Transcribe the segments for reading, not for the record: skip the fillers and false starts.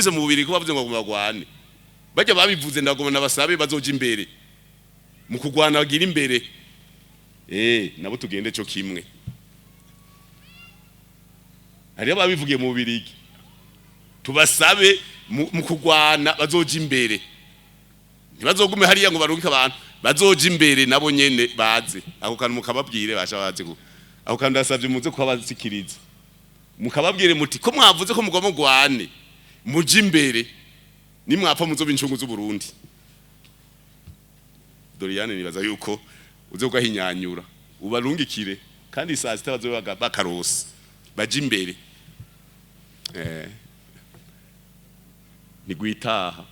Numvise mu bubiri ko bavuze ngo bagwane. Bajya babivuze, ndagoma nabasabe bazoja imbere mu kugwana, bagira imbere, nabo tugende cyo kimwe. Hariyo babivugiye mu Bubirigi, tubasabe mu kugwana bazoja imbere, ntibazogume hariya ngo barungike abantu, bazoja imbere nabo nyene baze. Ako kantu mukababwire, basha baze ku ako kantu. Ndasavye muze kubasikiriza, mukababwire muti ko mwavuze ko mugomba mugwane, muje imbere, nimwapfa muzoba incungu z'Uburundi. Doriane, nibaza yuko uze ugahinyanyura ubarungikire, kandi saa sita bazobe bakarose, baje imbere. Ntigwitaha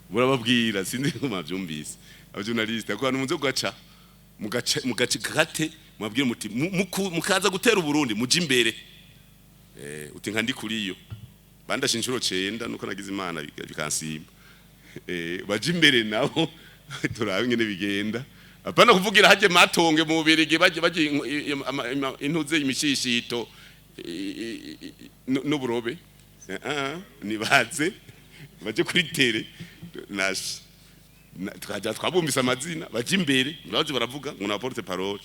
murababwira, sinzi ko mwavyumvise, abajournaliste, ko muze kugaca mugace mugace gate, mubabwire muti mukaza gutera Uburundi, muje imbere. Uti nka ndi kuriyo bandashe inshuro 9, nuko nagize Imana bikansimba. Baje imbere nabo, turabe ingene bigenda. Apana kuvugira haje matonge mu Bubirigi, baje intuze imishishito n'uburobe. Nibaze baje kuri terrain, nashe tukaja twabumvise amazina, baje imbere, baje baravuga ngo na porte parole.